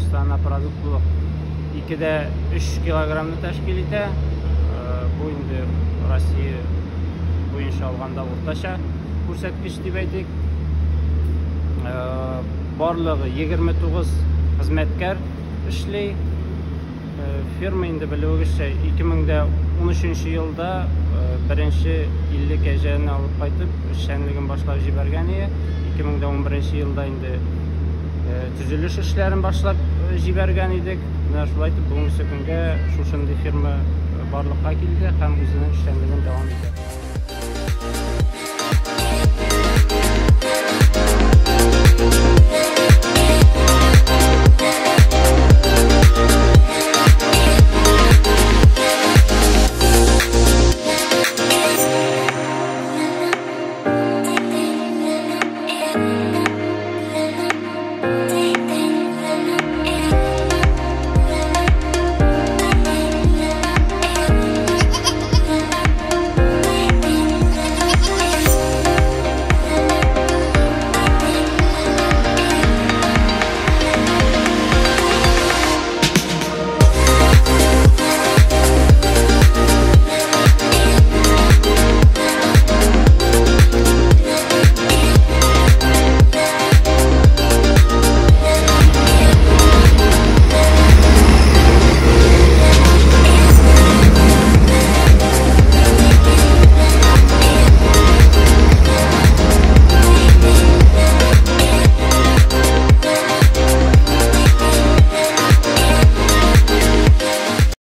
Баш санына продуктлылык 2,3 килограммны тәшкил итә. Бу инде Россия буенча алганда уртача күрсәткеч дип әйтик. Барлыгы 29 хезмәткәр эшли. Ферма инде белүегезчә 2013 елда беренче 50 кәҗәне алып кайтып, эшчәнлеген башлап җибәргән иде. 2011 елда инде төзелеш эшләрен башлап җибәргән идек. Менә шулай итеп бүгенге көнгә шушындый ферма барлыкка килде һәм үзенең эшчәнлеген